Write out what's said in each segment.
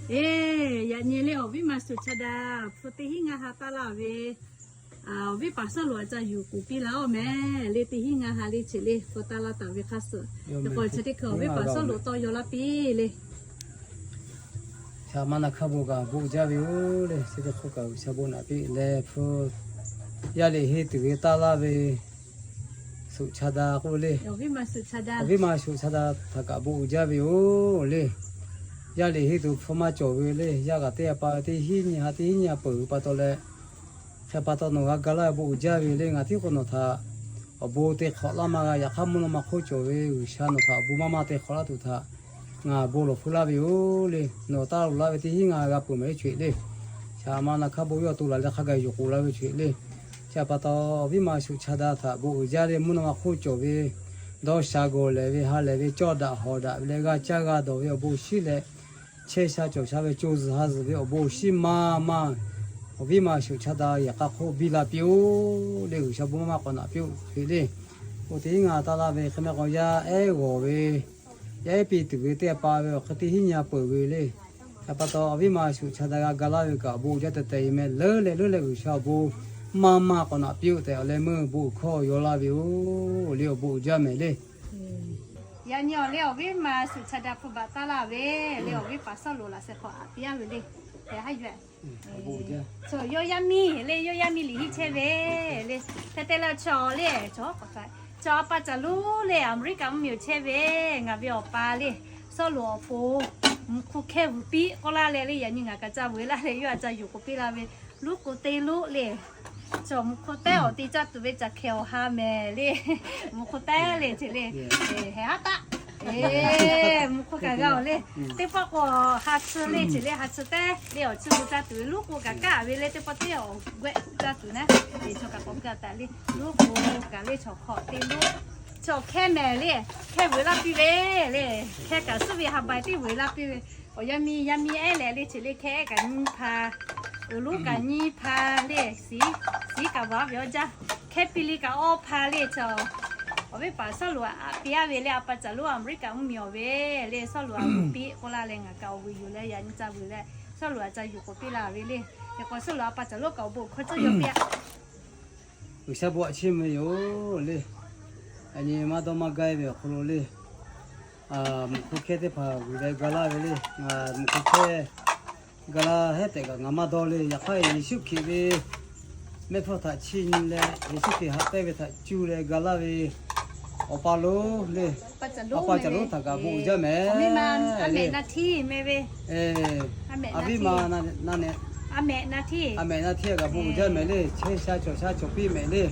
Eˬ, yaꞈ nyi le awˬ viˉ ma shuˍ cha daꞈ hpu teˇ hinˉ ngaˇ ha taˇ laˇ ve, awˬ viˉ paˍ Sawˉluꞈ a ca yuˬ k'oˍ piˇ la-oˬ mehˍ le. Teˇ hinˉ ngaˇ ha le ceˬ le hpu taˇ laˇ taˍ ve hk'a suhˍ, teˇ k'o chi teˇ hkui awˬ viˉ paˍ Sawˉluꞈ tawˇ yaw laˇ piˇ le. Shaˍ ma na hk'a bon kaꞈ bon jaˇ ve yoˬ le. Chi teˇ hkui kaꞈ G'uiˬsha bon naꞈ piˇ leh hpu yaˇ liꞈ henˇ tuˬ ve taˇ laˇ ve shuˍ cha daꞈ k'oˆ le. Awˬ viˉ ma shuˍ cha daꞈ htaꞈ kaꞈ bon uiˍ jaˇ ve yoˬ le. Yaˇ liꞈ henˇ tuˬ hpu maˇ cawˬ ve le. Yaˇ kaꞈ teˇ a pa teˇ hinˉ nyi ha teˇ hinˉ nyi ha peuˬ ve pa taw leh, hk'e pa taw nawˬ g'a ga laˇ ve bon uiˍ jaˇ ve le. Ngaˬ tiˉ k'o nawˬ htaꞈ awˬ bon te hk'awꞈ laˇ maˇ g'a. Yaꞈ hk'aˇ mvuhˇ naw ma hk'oˆ cawˬ ve G'uiˬsha nawˬ htaꞈ awˬ bon maˇ maˇ te hk'awꞈ laˇ tuˬ htaꞈ ngaˬ bon lawˬ hpfuhˇ laˇ ve yoˬ le. Nawˬ taˇ loꞈ laˇ ve teˇ hinˉ ngaˇ g'a peuˬ mehˍ le ceˬ le. Shaˍ ma na hk'a bon yawˇ to laˬ leh hk'a gaˬ yuˬ k'oˍ la ve ceˬ le. Chi pa taw awˬ viˉ ma shuˍ cha daꞈ htaꞈ bon uiˍ jaˇ le. Mvuhˇ naw ma hk'oˆ cawˬ ve dawˇ sha gawˬ lehˬ ve ha lehˬ ve cawˇ daꞈ hawˍ daꞈ ve leh g'a caˇ g'a dawˬ ve awˬ bon shinˉ leh, chehˇ sha cawˬ sha ve co zuhˬ ha zuhˬ ve awˬ bon shinˉ maˇ maˇ awˬ viˉ ma shuˍ cha daꞈ yehˬ k'a hk'oˆ biˇ la piˇ-oˆ le. G'uiˬsha bon maˇ maˇ k'awꞈ naꞈ piˇ-oˆ ceˬ le. Oˇ teˇ hinˉ ngaˇ taˇ laˇ ve hk'e mehˆ k'aw yaˇ ehˉ g'awˬ ve, yaˇ ehˉ piˇ tuˬ ve teˇ a pa ve awˬ hk'e teˇ hinˉ nyi ha peuˬ ve le. Hk'e pa taw awˬ viˉ ma shuˍ cha daꞈ g'a ga laˇ ve kaꞈ awˬ bon uiˍ jaˇ tehꞈ tehꞈ e mehˍ. Leuˉ leh leuˉ leh G'uiˬsha awˬ bon maˇ maˇ k'awꞈ naꞈ piˇ-oˆ tehꞈ awˬ leh meuˇ bon uiˍ hkawˇ yaw laˇ ve yoˬ le. Awˬ bon uiˍ jaˇ mehˍ le. Yaꞈ nyi awˬ le awˬ viˉ ma shuˍ cha daꞈ hpu baꞈ taˇ laˇ ve le. Awˬ viˉ paˍ Sawˉluꞈ laꞈ sheh hk'aw aꞈ piˇ-a ve le. Hk'e haˉ yuˬ-e. Chaw yawˇ yaˇ miˇ le, yawˇ yaˇ miˇ liꞈ henˇ chehˇ ve le. Hk'e te leh chaw le, chaw a pa Caˍ lonˉ le Aˍmeˍriˆkaˍ mvuhˇmiˬ awˬ chehˇ ve, ngaˬ ve awˬ pa le Sawˉluꞈ awˬ pon mvuhˇ hk'oˆ hkehˇ vuiˬ piˇ k'oˆ laˇ leh le. Yaꞈ nyi ngaˬ kaꞈ ca vuiˬ laˇ leh yawˇ a ca yuˬ k'oˍ piˇ la ve. Luˉ k'o teˇ luˉ le, chaw mvuhˇ hk'oˆ tehˉ awˬ te caˇ tuˬ ve caˬ hkeh awˬ ha mehˍ le. Mvuhˇ hk'oˆ tehˉ le ceˬ le. Heh haˉ taˆ. Mvuhˇ hk'oˆ kaꞈ g'a-oˬ le. Teˇ pawˆ k'o ha tsuhˇ le ceˬ le. Ha tsuhˇ tehˉ le awˬ tsuhˇ gu caˇ tuˬ ve. Luˉ k'o kaꞈ kaˇ ve le. Teˇ pawˆ teˇ awˬ g'ehˆ caˇ tuˬ naˉ, chaw kaꞈ k'awꞈ gaˬ taˍ le. Luˉ k'o kaꞈ le chaw hk'awꞈ teˇ luˉ, chaw hkehˇ mehˍ le. Hkehˇ vuiˬ laˇ piˇ ve le. Hkehˇ kaꞈ suhˉ ve ha bai teˇ vuiˬ laˇ piˇ ve. Awˬ yaˇ miˇ yaˇ miˇ ehˉ leh le ceˬ le. Hkehˇ ehˉ kaꞈ nyiˇ hpa, uiˍ lonˉ kaꞈ nyiˇ hpa le. Siˉ, siˉ kaꞈ vaꞈ ve awˬ jaˇ. Hkehˇ piˇ le kaꞈ awˇ hpa le. Chaw awˬ viˉ paˍ Sawˉluꞈ aꞈ piˇ-a ve le. A pa Caˍ lonˉ Aˍmeˍriˆkaˍ mvuhˇmiˬ awˬ ve le. Sawˉluꞈ aꞈ piˇ k'oˆ laˇ leh ngaˬ kaꞈ awˬ vuiˬ yuˬ leh yaꞈ nyi ca vuiˬ leh Sawˉluꞈ aꞈ ca yuˬ k'oˍ piˇ la ve le. Hk'e k'o Sawˉluꞈ a pa Caˍ lonˉ kaꞈ awˬ bon hkawˇ cawˇ yaw piˇ-a. G'uiˬsha bon aꞈ chiˇ mvuh yoˬ le. Yaꞈ nyi maˇ dawˇ maˇ gaˇ ve awˬ hk'aw lo le, mvuhˇ hk'oˆ hkehˇ teˇ hpaˍ g'uiˬ leh ga laˇ ve le. Mvuhˇ hk'oˆ hkehˇ ga laˇ hehˉ tehꞈ kaꞈ ngaˬ maˇ dawˇ le. Yaꞈ hk'aˇ Yeˍsuˆ Hkriꞈ ve mehˆ hpfuhˇ htaꞈ chiˇ nyi leh Yeˍsuˆ Hkriꞈ haꞈ pehnˇ ve htaꞈ cuˇ leh ga laˇ ve awˬ pa lonˉ le, a pa Caˍ lonˉ htaꞈ kaꞈ bon uiˍ jaˇ mehˍ. A viˉ ma na, a mehꞈ na hteˇ kaꞈ bon uiˍ jaˇ mehˍ le. Chehˇ sha cawˬ sha cawˬ piˇ mehˍ le.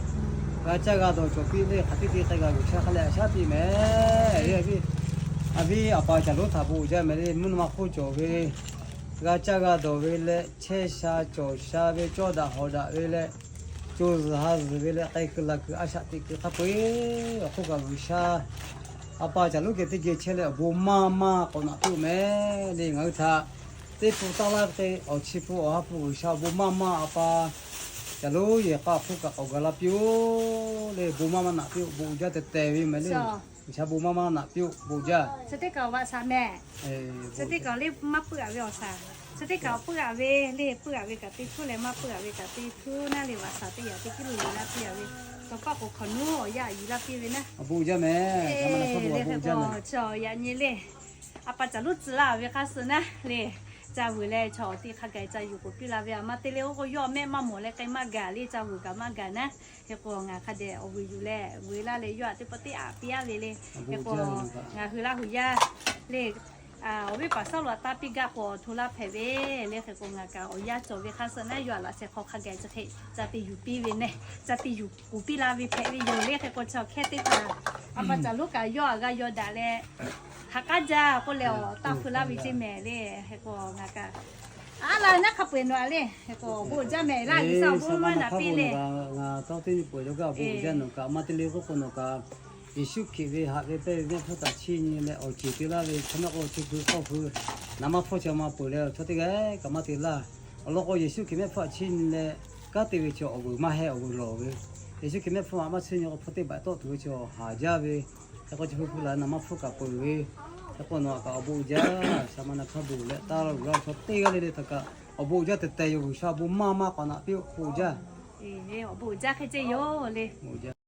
G'a caˇ g'a dawˬ cawˬ piˇ le. Hk'aˬ teˇ te k'ai g'a G'uiˬsha hk'a leh a shaˉ piˇ mehˍ. A viˉ a pa Caˍ lonˉ htaꞈ bon uiˍ jaˇ mehˍ le. Mvuhˇ naw ma hk'oˆ cawˬ ve, g'a caˇ g'a dawˬ ve leh chehˇ sha cawˬ sha ve cawˇ daꞈ hawˍ daꞈ ve leh co zuhˬ ha zuhˬ ve leh k'ai kuiˬ la kuiˬ a shaꞈ teꞈ kuiˬ hk'a peu-eˬ awˬ hk'oˆ kaꞈ G'uiˬsha a pa Caˍ lonˉ geh teˇ geh chehˇ leh awˬ bon maˇ maˇ k'awꞈ naꞈ piˇ-oˆ mehˍ le. Ngaˬ hui htaꞈ teˇ hpu taˇ laˇ ve hk'e awˬ chi hpu awˬ ha hpu G'uiˬsha awˬ bon maˇ maˇ a pa Caˍ lonˉ yehˬ k'a awˬ hk'oˆ kaꞈ k'awꞈ gaˬ la piˇ-oˆ le. Bon maˇ maˇ naꞈ piˇ-oˆ. Bon uiˍ jaˇ tehꞈ tehꞈ ve mehˍ le. G'uiˬsha bon maˇ maˇ naꞈ piˇ-oˆ. Bon jaˇ. Chi teˇ kaꞈ awˬ vaꞈ shaˍ mehˍ. Chi teˇ kaꞈ awˬ le maˇ puiˉ-a ve awˬ shaˍ. Chi teˇ kaꞈ awˬ puiˉ-a ve le, puiˉ-a ve kaꞈ teˇ hpuˉ leh maˇ puiˉ-a ve kaꞈ teˇ hpuˉ naˉ le, vaꞈ shaˍ teˇ yaꞈ teˇ kiˇ lo yuˬ laˇ piˇ-a ve. Chaw paˆ k'o hk'awꞈ nuˉ awˬ yaˇ yuˬ laˇ piˇ ve naˉ. Bon jaˇ mehˍ. Chi awˬ yaꞈ nyi le, a pa Caˍ lonˉ tcuh laˇ ve hk'a suh naˉ le, ca vuiˬ leh chaw awˬ te hk'a gaˬ ca yuˬ k'oˍ piˇ la ve. A ma te le oˇ k'o yawˇ mehˆ maˇ mawˬ leh k'ai maˇ gaˬ le, ca vuiˬ kaꞈ maˇ gaˬ naˉ. Hk'e k'o ngaˬ hk'a dehꞈ awˬ vuiˬ yuˬ leh vuiˬ laˇ leh yawˇ htaꞈ teˇ pawˆ teˇ aꞈ piˇ-a ve le. Hk'e k'o ngaˬ hui Laˇ huˍ yaˇ le, awˬ viˉ paˍ Sawˉluꞈ aꞈ taˇ piˇ gaˇ k'o awˬ htoꞈ laˇ hpehꞈ ve le. Hk'e k'o ngaˬ kaꞈ awˬ yanˇ cawˬ ve hk'a suh naˉ yawˇ htaꞈ laꞈ sheh hk'aw hk'a gaˬ chi hk'e ca te yuˬ piˇ ve neh, ca te yuˬ k'oˍ piˇ la ve hpehꞈ ve yoˬ le. Hk'e k'o chaw hkehˇ teˇ hpaˍ a pa Caˍ lonˉ kaꞈ yawˇ htaꞈ g'a yaw daꞈ leh haꞈ k'aˉ jaˇ k'oˆ leh awˬ taˇ hpu laˇ ve ceˇ mehˍ le. Hk'e k'o ngaˬ kaꞈ a la naˉ hk'a peu-eˬ nawˬ a le. Hk'e k'o bon jaˇ mehˍ laˇ, G'uiˬsha awˬ bon maˇ naꞈ piˇ le. Ngaˬ tawˇ teˇ nyi peuˬ lo gaˇ awˬ bon jaˇ nawˬ kaꞈ, a ma te le k'oˆ k'o nawˬ kaꞈ Yeˍsuˆ Hkriꞈ ve haꞈ ve pehnˇ ve mehˆ hpfuhˇ htaꞈ chiˇ nyi leh awˬ ceˬ te laˇ ve chaw mehˆ k'o chi hkui hk'awˇ hkui naˍ manˇ hpfuhˇ chi ma peuˬ leh chaw teˇ g'aˇ kaꞈ maˇ te laˇ. Awˬ lawn k'o Yeˍsuˆ Hkriꞈ mehˆ hpfuhˇ htaꞈ chiˇ nyi leh kanˉ te ve chi awˬ vuiˬ maˇ heˆ, awˬ vuiˬ lawˬ ve. Yeˍsuˆ Hkriꞈ mehˆ hpfuhˇ htaꞈ maˇ chiˇ nyi k'o hpu teˇ baꞈ tawˆ tuˬ ve chi awˬ haˍ jaˇ ve. Hk'e k'o chi hkui hkui laˬ naˍ manˇ hpfuhˇ kaꞈ peuˬ ve Yaꞈ k'o nawˬ kaꞈ awˬ bon uiˍ jaˇ, shaˍ ma na hk'a beuꞈ leh taˇ laˇ g'uiˬ g'a chaw teˇ g'aˇ le le htaꞈ kaꞈ awˬ bon uiˍ jaˇ tehꞈ tehꞈ yoˬ. G'uiˬsha awˬ bon maˇ maˇ k'awꞈ naꞈ piˇ-oˆ k'oˆ jaˇ. Awˬ bon uiˍ jaˇ hk'e ceˇ yoˬ le.